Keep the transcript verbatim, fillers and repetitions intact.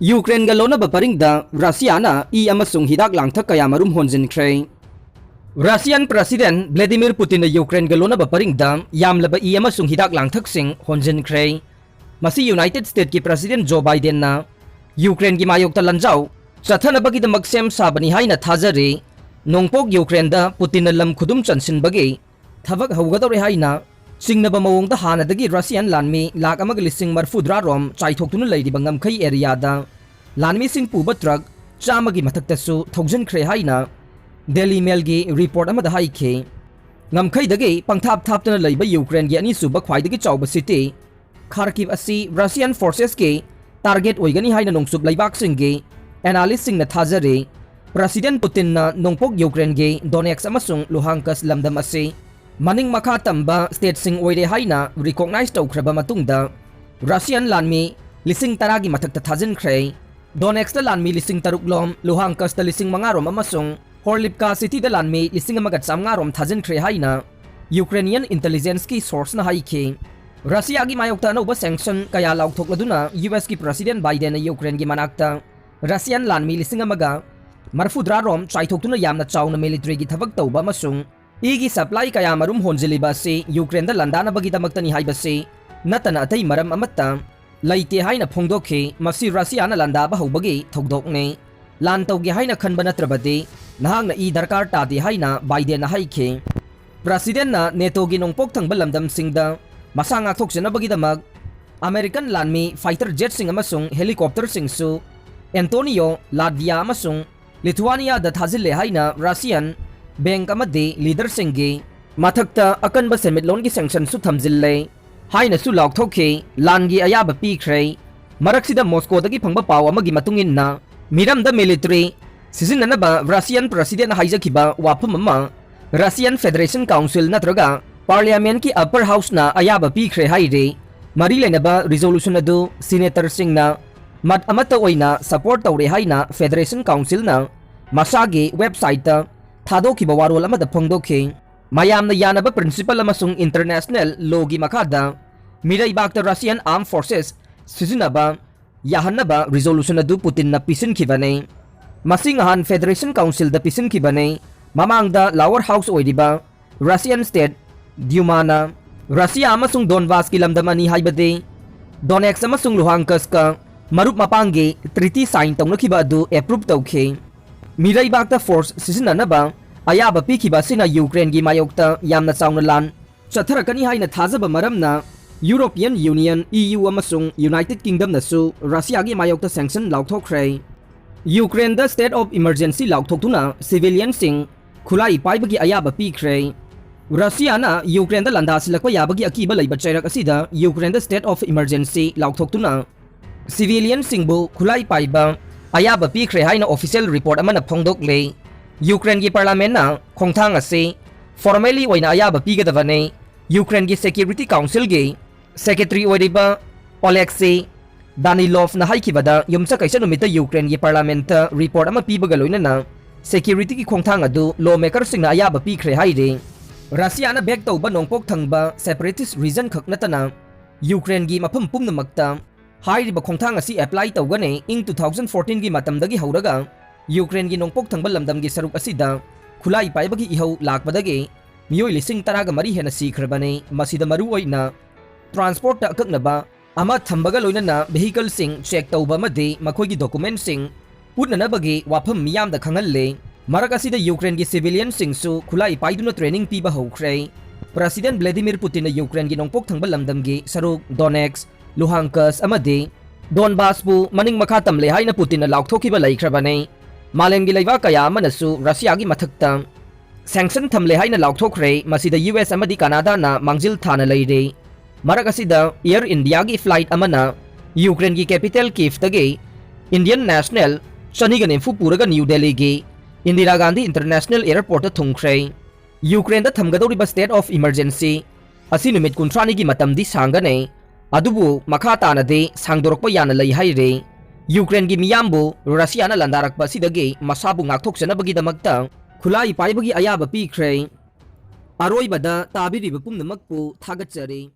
ꯌꯨꯀ꯭ꯔꯦꯟꯒ ꯂꯣꯟꯅꯕ ꯄꯔꯤꯡꯗ ꯔꯁꯤꯌꯥꯅ ꯏ ꯑꯃꯁꯨꯡ ꯍꯤꯗꯥꯛ ꯂꯥꯡꯊꯛ ꯀꯌꯥꯃꯔꯨꯝ ꯍꯣꯟꯖꯤꯟꯈ꯭ꯔꯦ꯫ ꯔꯁꯤꯌꯥꯟ ꯄ꯭ꯔꯁꯤꯗꯦꯟ ꯚ꯭ꯂꯦꯗꯤꯃꯤꯔ ꯄꯨꯇꯤꯟꯅ ꯌꯨꯀ꯭ꯔꯦꯟꯒ ꯂꯣꯟꯅꯕ ꯄꯔꯤꯡꯗ ꯌꯥꯝꯂꯕ ꯏ ꯑꯃꯁꯨꯡ ꯍꯤꯗꯥꯛ ꯂꯥꯡꯊꯛꯁꯤꯡ ꯍꯣꯟꯖꯤꯟꯈ꯭ꯔꯦ꯫ ꯃꯁꯤ ꯌꯨꯅꯥꯏꯇꯦꯗ ꯁ꯭ꯇꯦꯠꯀꯤ ꯄ꯭ꯔꯁꯤꯗꯦꯟ ꯖꯣ ꯕꯥꯏꯗꯦꯟꯅ ꯌꯨꯀ꯭ꯔꯦꯟꯒꯤ ꯃꯥꯌꯣꯛꯇ ꯂꯥꯟꯖꯥꯎ ꯆꯠꯊꯅꯕꯒꯤꯗꯃꯛ ꯁꯦꯝ ꯁꯥꯕꯅꯤ ꯍꯥꯏꯅ ꯊꯥꯖꯔꯤ꯫ ꯅꯣꯡꯄꯣꯛ ꯌꯨꯀ꯭ꯔꯦꯟꯗ ꯄꯨꯇꯤꯟꯅ ꯂꯝ ꯈꯨꯗꯨꯝ ꯆꯟꯁꯤꯟꯕꯒꯤ ꯊꯕꯛ ꯍꯧꯒꯗꯧꯔꯦ ꯍꯥꯏꯅ ꯆꯤꯡꯅꯕ ꯃꯑꯣꯡꯗ ꯍꯥꯟꯅꯗꯒꯤ ꯔꯁꯤꯌꯥꯟ ꯂꯥꯟꯃꯤ ꯂꯥꯈ ꯑꯃꯒ ꯂꯤꯁꯤꯡ ꯃꯔꯤꯐꯨꯇꯔꯥ ꯔꯣꯝ ꯆꯥꯏꯊꯣꯛꯇꯨꯅ ꯂꯩꯔꯤꯕ ꯉꯝꯈꯩ ꯑꯦꯔꯤꯌꯥꯗ ꯂꯥꯟꯃꯤꯁꯤꯡ ꯄꯨꯕ ꯇ꯭ꯔꯛ ꯆꯥꯝꯃꯒꯤ ꯃꯊꯛꯇꯁꯨ ꯊꯧꯖꯤꯟꯈ꯭ꯔꯦ ꯍꯥꯏꯅ ꯗꯦꯂꯤ ꯃꯦꯜꯒꯤ ꯔꯤꯄꯣꯔꯠ ꯑꯃꯗ ꯍꯥꯏꯈꯤ꯫ ꯉꯝꯈꯩꯗꯒꯤ ꯄꯪꯊꯥꯞ ꯊꯥꯞꯇꯅ ꯂꯩꯕ ꯌꯨꯀ꯭ꯔꯦꯟꯒꯤ ꯑꯅꯤꯁꯨꯕ ꯈ꯭ꯋꯥꯏꯗꯒꯤ ꯆꯥꯎꯕ ꯁꯤꯇꯤ ꯈꯥꯔꯀꯤꯚ ꯑꯁꯤ ꯔꯁꯤꯌꯥꯟ ꯐꯣꯔꯁꯦꯁꯀꯤ ꯇꯥꯔꯒꯦꯠ ꯑꯣꯏꯒꯅꯤ ꯍꯥꯏꯅ ꯅꯣꯡꯆꯨꯞ ꯂꯩꯕꯥꯛꯁꯤꯡꯒꯤ ꯑꯦꯅꯥꯂꯤꯁꯁꯤꯡꯅ ꯊꯥꯖꯔꯤ꯫ ꯄ꯭ꯔꯁꯤꯗꯦꯟ ꯄꯨꯇꯤꯟꯅ ꯅꯣꯡꯄꯣꯛ ꯌꯨꯀ꯭ꯔꯦꯟꯒꯤ ꯗꯣꯅꯦꯛꯁ ꯑꯃꯁꯨꯡ ꯂꯨꯍꯥꯡꯀꯁ ꯂꯝꯗꯝ ꯑꯁꯤ ꯃꯅꯤꯡ ꯃꯈꯥ ꯇꯝꯕ ꯁ꯭ꯇꯦꯠꯁꯤꯡ ꯑꯣꯏꯔꯦ ꯍꯥꯏꯅ ꯔꯤꯀꯣꯛꯅꯥꯏꯖ ꯇꯧꯈ꯭ꯔꯕ ꯃꯇꯨꯡꯗ ꯔꯁꯤꯌꯥꯟ ꯂꯥꯟꯃꯤ ꯂꯤꯁꯤꯡ ꯇꯔꯥꯒꯤ ꯃꯊꯛꯇ ꯊꯥꯖꯤꯟꯈ꯭ꯔꯦ꯫ ꯗꯣꯅꯦꯛꯁꯇ ꯂꯥꯟꯃꯤ ꯂꯤꯁꯤꯡ ꯇꯔꯨꯛ ꯂꯣꯝ, ꯂꯨꯍꯥꯡꯀꯁꯇ ꯂꯤꯁꯤꯡ ꯃꯉꯥ ꯔꯣꯝ ꯑꯃꯁꯨꯡ ꯍꯣꯔꯂꯤꯞꯀꯥ ꯁꯤꯇꯤꯗ ꯂꯥꯟꯃꯤ ꯂꯤꯁꯤꯡ ꯑꯃꯒ ꯆꯥꯝꯃꯉꯥ ꯔꯣꯝ ꯊꯥꯖꯤꯟꯈ꯭ꯔꯦ ꯍꯥꯏꯅ ꯌꯨꯀ꯭ꯔꯦꯅꯤꯌꯟ ꯏꯟꯇꯦꯂꯤꯖꯦꯟꯁꯀꯤ ꯁꯣꯔꯁꯅ ꯍꯥꯏꯈꯤ꯫ ꯔꯁꯤꯌꯥꯒꯤ ꯃꯥꯌꯣꯛꯇ ꯑꯅꯧꯕ ꯁꯦꯡꯁꯟ ꯀꯌꯥ ꯂꯥꯎꯊꯣꯛꯂꯗꯨꯅ ꯌꯨ ꯑꯦꯁꯀꯤ ꯄ꯭ꯔꯁꯤꯗꯦꯟ ꯕꯥꯏꯗꯦꯟꯅ ꯌꯨꯀ꯭ꯔꯦꯟꯒꯤ ꯃꯅꯥꯛꯇ ꯔꯁꯤꯌꯥꯟ ꯂꯥꯟꯃꯤ ꯂꯤꯁꯤꯡ ꯑꯃꯒ ꯃꯔꯤꯐꯨꯇꯔꯥ ꯔꯣꯝ ꯆꯥꯏꯊꯣꯛꯇꯨꯅ ꯌꯥꯝꯅ ꯆꯥꯎꯅ ꯃꯤꯂꯤꯇꯔꯤꯒꯤ ꯊꯕꯛ ꯇꯧꯕ ꯑꯃꯁꯨꯡ ꯏꯒꯤ ꯁꯄ꯭ꯂꯥꯏ ꯀꯌꯥꯃꯔꯨꯝ ꯍꯣꯟꯖꯤꯜꯂꯤꯕ ꯑꯁꯤ ꯌꯨꯀ꯭ꯔꯦꯟꯗ ꯂꯥꯟꯗꯥꯅꯕꯒꯤꯗꯃꯛꯇꯅꯤ ꯍꯥꯏꯕꯁꯤ ꯅꯠꯇꯅ ꯑꯇꯩ ꯃꯔꯝ ꯑꯃꯠꯇ ꯂꯩꯇꯦ ꯍꯥꯏꯅ ꯐꯣꯡꯗꯣꯛꯈꯤ꯫ ꯃꯁꯤ ꯔꯁꯤꯌꯥꯅ ꯂꯥꯟꯗꯥꯕ ꯍꯧꯕꯒꯤ ꯊꯧꯗꯣꯛꯅꯤ꯫ ꯂꯥꯟ ꯇꯧꯒꯦ ꯍꯥꯏꯅ ꯈꯟꯕ ꯅꯠꯇ꯭ꯔꯕꯗꯤ ꯅꯍꯥꯛꯅ ꯏ ꯗꯔꯀꯥꯔ ꯇꯥꯗꯦ ꯍꯥꯏꯅ ꯕꯥꯏꯗꯦꯟꯅ ꯍꯥꯏꯈꯤ꯫ ꯄ꯭ꯔꯁꯤꯗꯦꯟꯅ ꯅꯦꯇꯣꯒꯤ ꯅꯣꯡꯄꯣꯛ ꯊꯪꯕ ꯂꯝꯗꯝꯁꯤꯡꯗ ꯃꯁꯥ ꯉꯥꯛꯊꯣꯛꯆꯅꯕꯒꯤꯗꯃꯛ ꯑꯃꯦꯔꯤꯀꯟ ꯂꯥꯟꯃꯤ ꯐꯥꯏꯇꯔ ꯖꯦꯠꯁꯤꯡ ꯑꯃꯁꯨꯡ ꯍꯦꯂꯤꯀꯣꯞꯇꯔꯁꯤꯡꯁꯨ ꯑꯦꯟꯇꯣꯅꯤꯌꯣ, ꯂꯥꯠꯚꯤꯌꯥ ꯑꯃꯁꯨꯡ ꯂꯤꯊꯨꯋꯥꯅꯤꯌꯥꯗ ꯊꯥꯖꯤꯜꯂꯦ ꯍꯥꯏꯅ ꯔꯁꯤꯌꯥꯟ ꯕꯦꯡꯛ ꯑꯃꯗꯤ ꯂꯤꯗꯔꯁꯤꯡꯒꯤ ꯃꯊꯛꯇ ꯑꯀꯟꯕ ꯁꯦꯟꯃꯤꯠꯂꯣꯟꯒꯤ ꯁꯦꯡꯁꯟꯁꯨ ꯊꯝꯖꯤꯜꯂꯦ ꯍꯥꯏꯅꯁꯨ ꯂꯥꯎꯊꯣꯛꯈꯤ꯫ ꯂꯥꯟꯒꯤ ꯑꯌꯥꯕ ꯄꯤꯈ꯭ꯔꯦ꯫ ꯃꯔꯛꯁꯤꯗ ꯃꯣꯁꯀꯣꯗꯒꯤ ꯐꯪꯕ ꯄꯥꯎ ꯑꯃꯒꯤ ꯃꯇꯨꯡ ꯏꯟꯅ, ꯃꯤꯔꯝꯗ ꯃꯤꯂꯤꯇꯔꯤ ꯁꯤꯖꯤꯟꯅꯅꯕ ꯔꯁꯤꯌꯥꯟ ꯄ꯭ꯔꯁꯤꯗꯦꯟꯅ ꯍꯥꯏꯖꯈꯤꯕ ꯋꯥꯐꯝ ꯑꯃ ꯔꯁꯤꯌꯥꯟ ꯐꯦꯗꯔꯦꯁꯟ ꯀꯥꯎꯟꯁꯤꯜ ꯅꯠꯇ꯭ꯔꯒ ꯄꯥꯔꯂꯤꯌꯥꯃꯦꯟꯠꯀꯤ ꯑꯞꯄꯔ ꯍꯥꯎꯁꯅ ꯑꯌꯥꯕ ꯄꯤꯈ꯭ꯔꯦ ꯍꯥꯏꯔꯤ꯫ ꯃꯔꯤ ꯂꯩꯅꯕ ꯔꯤꯖꯣꯂꯨꯁꯟ ꯑꯗꯨ ꯁꯤꯅꯦꯇꯔꯁꯤꯡꯅ ꯃꯠ ꯑꯃꯠꯇ ꯑꯣꯏꯅ ꯁꯄꯣꯔꯠ ꯇꯧꯔꯦ ꯍꯥꯏꯅ ꯐꯦꯗꯔꯦꯁꯟ ꯀꯥꯎꯟꯁꯤꯜꯅ ꯃꯁꯥꯒꯤ ꯋꯦꯕꯁꯥꯏꯠꯇ ꯊꯥꯗꯣꯛꯈꯤꯕ ꯋꯥꯔꯣꯜ ꯑꯃꯗ ꯐꯣꯡꯗꯣꯛꯈꯤ꯫ ꯃꯌꯥꯝꯅ ꯌꯥꯅꯕ ꯄ꯭ꯔꯤꯟꯁꯤꯄꯜ ꯑꯃꯁꯨꯡ ꯏꯟꯇꯔꯅꯦꯁꯅꯦꯜ ꯂꯣꯒꯤ ꯃꯈꯥꯗ ꯃꯤꯔꯩꯕꯥꯛꯇ ꯔꯁꯤꯌꯥꯟ ꯑꯥꯔꯝ ꯐꯣꯔꯁꯦꯁ ꯁꯤꯖꯤꯟꯅꯕ ꯌꯥꯍꯟꯅꯕ resolution ꯑꯗꯨ ꯄꯨꯇꯤꯟꯅ ꯄꯤꯁꯤꯟꯈꯤꯕꯅꯤ꯫ ꯃꯁꯤ ꯉꯍꯥꯟ Federation Councilꯗ ꯄꯤꯁꯤꯟꯈꯤꯕꯅꯤ꯫ ꯃꯃꯥꯡꯗ lower house ꯑꯣꯏꯔꯤꯕ Russian State Dumaꯅ ꯔꯁꯤꯌꯥ ꯑꯃꯁꯨꯡ ꯗꯣꯟꯕꯥꯁꯀꯤ ꯂꯝꯗꯝ ꯑꯅꯤ, ꯍꯥꯏꯕꯗꯤ ꯗꯣꯅꯦꯠꯁ ꯑꯃꯁꯨꯡ ꯂꯨꯍꯥꯟꯀꯁꯀ ꯃꯔꯨꯞ ꯃꯄꯥꯡꯒꯤ treaty sign ꯇꯧꯅꯈꯤꯕ ꯑꯗꯨ approve ꯇꯧꯈꯤ꯫ ꯃꯤꯔꯩꯕꯥꯛꯇ force ꯁꯤꯖꯤꯟꯅꯅꯕ ꯑꯌꯥꯕ ꯄꯤꯈꯤꯕ ꯑꯁꯤꯅ ꯌꯨꯀ꯭ꯔꯦꯟꯒꯤ ꯃꯥꯌꯣꯛꯇ ꯌꯥꯝꯅ ꯆꯥꯎꯅ ꯂꯥꯟ ꯆꯠꯊꯔꯛꯀꯅꯤ ꯍꯥꯏꯅ ꯊꯥꯖꯕ ꯃꯔꯝꯅ European Union, E U ꯑꯃꯁꯨꯡ United Kingdomꯅꯁꯨ ꯔꯁꯤꯌꯥꯒꯤ ꯃꯥꯌꯣꯛꯇ sanction ꯂꯥꯎꯊꯣꯛꯈ꯭ꯔꯦ꯫ ꯌꯨꯀ꯭ꯔꯦꯟꯗ state of emergency ꯂꯥꯎꯊꯣꯛꯇꯨꯅ civilianꯁꯤꯡ ꯈꯨꯠꯂꯥꯏ ꯄꯥꯏꯕꯒꯤ ꯑꯌꯥꯕ ꯄꯤꯈ꯭ꯔꯦ꯫ ꯔꯁꯤꯌꯥꯅ ꯌꯨꯀ꯭ꯔꯦꯟꯗ ꯂꯥꯟꯗꯥꯁꯤꯜꯂꯛꯄ ꯌꯥꯕꯒꯤ ꯑꯀꯤꯕ ꯂꯩꯕ ꯆꯩꯔꯛ ꯑꯁꯤꯗ ꯌꯨꯀ꯭ꯔꯦꯟꯗ state of emergency ꯂꯥꯎꯊꯣꯛꯇꯨꯅ civilianꯁꯤꯡꯕꯨ ꯈꯨꯠꯂꯥꯏ ꯄꯥꯏꯕ ꯑꯌꯥꯕ ꯄꯤꯈ꯭ꯔꯦ ꯍꯥꯏꯅ official report ꯑꯃꯅ ꯐꯣꯡꯗꯣꯛꯂꯦ꯫ ꯌꯨꯀ꯭ꯔꯦꯟꯒꯤ parliamentꯅ ꯈꯣꯡꯊꯥꯡ ꯑꯁꯤ formally ꯑꯣꯏꯅ ꯑꯌꯥꯕ ꯄꯤꯒꯗꯕꯅꯤ꯫ ꯌꯨꯀ꯭ꯔꯦꯟꯒꯤ Security Councilꯒꯤ secretary ꯑꯣꯏꯔꯤꯕ Oleksiy Danilovꯅ ꯍꯥꯏꯈꯤꯕꯗ, ꯌꯨꯝꯁꯀꯩꯁ ꯅꯨꯃꯤꯠꯇ ꯌꯨꯀ꯭ꯔꯦꯟꯒꯤ parliamentꯇ report ꯑꯃ ꯄꯤꯕꯒ ꯂꯣꯏꯅꯅ securityꯒꯤ ꯈꯣꯡꯊꯥꯡ ꯑꯗꯨ lawmakerꯁꯤꯡꯅ ꯑꯌꯥꯕ ꯄꯤꯈ꯭ꯔꯦ ꯍꯥꯏꯔꯤ꯫ ꯔꯁꯤꯌꯥꯅ back ꯇꯧꯕ ꯅꯣꯡꯄꯣꯛ ꯊꯪꯕ separatist region ꯈꯛ ꯅꯠꯇꯅ ꯌꯨꯀ꯭ꯔꯦꯟꯒꯤ ꯃꯐꯝ ꯄꯨꯝꯅꯃꯛꯇ ꯍꯥꯏꯔꯤꯕ ꯈꯣꯡꯊꯥꯡ ꯑꯁꯤ apply ꯇꯧꯒꯅꯤ꯫ ꯏꯪ two thousand fourteenꯒꯤ ꯃꯇꯝꯗꯒꯤ ꯍꯧꯔꯒ ꯌꯨꯀ꯭ꯔꯦꯟꯒꯤ ꯅꯣꯡꯄꯣꯛ ꯊꯪꯕ ꯂꯝꯗꯝꯒꯤ ꯁꯔꯨꯛ ꯑꯁꯤꯗ ꯈꯨꯠꯂꯥꯏ ꯄꯥꯏꯕꯒꯤ ꯏꯍꯧ ꯂꯥꯛꯄꯗꯒꯤ ꯃꯤꯑꯣꯏ ꯂꯤꯁꯤꯡ ꯇꯔꯥꯒ ꯃꯔꯤ ꯍꯦꯟꯅ ꯁꯤꯈ꯭ꯔꯕꯅꯤ꯫ ꯃꯁꯤꯗ ꯃꯔꯨ ꯑꯣꯏꯅ transportꯇ ꯑꯀꯛꯅꯕ ꯑꯃ ꯊꯝꯕꯒ ꯂꯣꯏꯅꯅ vehicleꯁꯤꯡ check ꯇꯧꯕ ꯑꯃꯗꯤ ꯃꯈꯣꯏꯒꯤ documentꯁꯤꯡ ꯎꯠꯅꯅꯕꯒꯤ ꯋꯥꯐꯝ ꯃꯤꯌꯥꯝꯗ ꯈꯪꯍꯜꯂꯦ꯫ ꯃꯔꯛ ꯑꯁꯤꯗ ꯌꯨꯀ꯭ꯔꯦꯟꯒꯤ civilianꯁꯤꯡꯁꯨ ꯈꯨꯠꯂꯥꯏ ꯄꯥꯏꯗꯨꯅ training ꯄꯤꯕ ꯍꯧꯈ꯭ꯔꯦ꯫ President Vladimir Putinꯅ ꯌꯨꯀ꯭ꯔꯦꯟꯒꯤ ꯅꯣꯡꯄꯣꯛ ꯊꯪꯕ ꯂꯝꯗꯝꯒꯤ ꯁꯔꯨꯛ ꯗꯣꯅꯦꯠꯁ, ꯂꯨꯍꯥꯟꯀꯁ ꯑꯃꯗꯤ ꯗꯣꯟꯕꯥꯁꯄꯨ ꯃꯅꯤꯡ ꯃꯈꯥ ꯇꯝꯂꯦ ꯍꯥꯏꯅ ꯄꯨꯇꯤꯟꯅ ꯂꯥꯎꯊꯣꯛꯈꯤꯕ ꯂꯩꯈ꯭ꯔꯕꯅꯤ꯫ ꯃꯥꯂꯦꯝꯒꯤ ꯂꯩꯕꯥꯛ ꯀꯌꯥ ꯑꯃꯅꯁꯨ ꯔꯁꯤꯌꯥꯒꯤ ꯃꯊꯛꯇ sanction ꯊꯝꯂꯦ ꯍꯥꯏꯅ ꯂꯥꯎꯊꯣꯛꯈ꯭ꯔꯦ꯫ ꯃꯁꯤꯗ U S ꯑꯃꯗꯤ ꯀꯅꯥꯗꯥꯅ ꯃꯥꯡꯖꯤꯜ ꯊꯥꯅ ꯂꯩꯔꯦ꯫ ꯃꯔꯛ ꯑꯁꯤꯗ Air Indiaꯒꯤ flight ꯑꯃꯅ ꯌꯨꯀ꯭ꯔꯦꯟꯒꯤ capital Kyivꯇꯒꯤ Indian national ꯆꯅꯤꯒ ꯅꯤꯐꯨ ꯄꯨꯔꯒ ꯅ꯭ꯌꯨ ꯗꯦꯜꯂꯤꯒꯤ Indira Gandhi International Airportꯇ ꯊꯨꯡꯈ꯭ꯔꯦ꯫ ꯌꯨꯀ꯭ꯔꯦꯟꯗ ꯊꯝꯒꯗꯧꯔꯤꯕ state of emergency ꯑꯁꯤ ꯅꯨꯃꯤꯠ ꯀꯨꯟꯊ꯭ꯔꯥꯅꯤꯒꯤ ꯃꯇꯝꯗꯤ ꯁꯥꯡꯒꯅꯤ, ꯑꯗꯨꯕꯨ ꯃꯈꯥ ꯇꯥꯅꯗꯤ ꯁꯥꯡꯗꯣꯔꯛꯄ ꯌꯥꯅ ꯂꯩ ꯍꯥꯏꯔꯤ꯫ ꯌꯨꯀ꯭ꯔꯦꯟꯒꯤ ꯃꯤꯌꯥꯝꯕꯨ ꯔꯁꯤꯌꯥꯅ ꯂꯥꯟꯗꯥꯔꯛꯄ ꯑꯁꯤꯗꯒꯤ ꯃꯁꯥꯕꯨ ꯉꯥꯛꯊꯣꯛꯆꯅꯕꯒꯤꯗꯃꯛꯇ ꯈꯨꯠꯂꯥꯏ ꯄꯥꯏꯕꯒꯤ ꯑꯌꯥꯕ ꯄꯤꯈ꯭ꯔꯦ꯫ ꯑꯔꯣꯏꯕꯗ ꯇꯥꯕꯤꯔꯤꯕ ꯄꯨꯝꯅꯃꯛꯄꯨ ꯊꯥꯒꯠꯆꯔꯤ꯫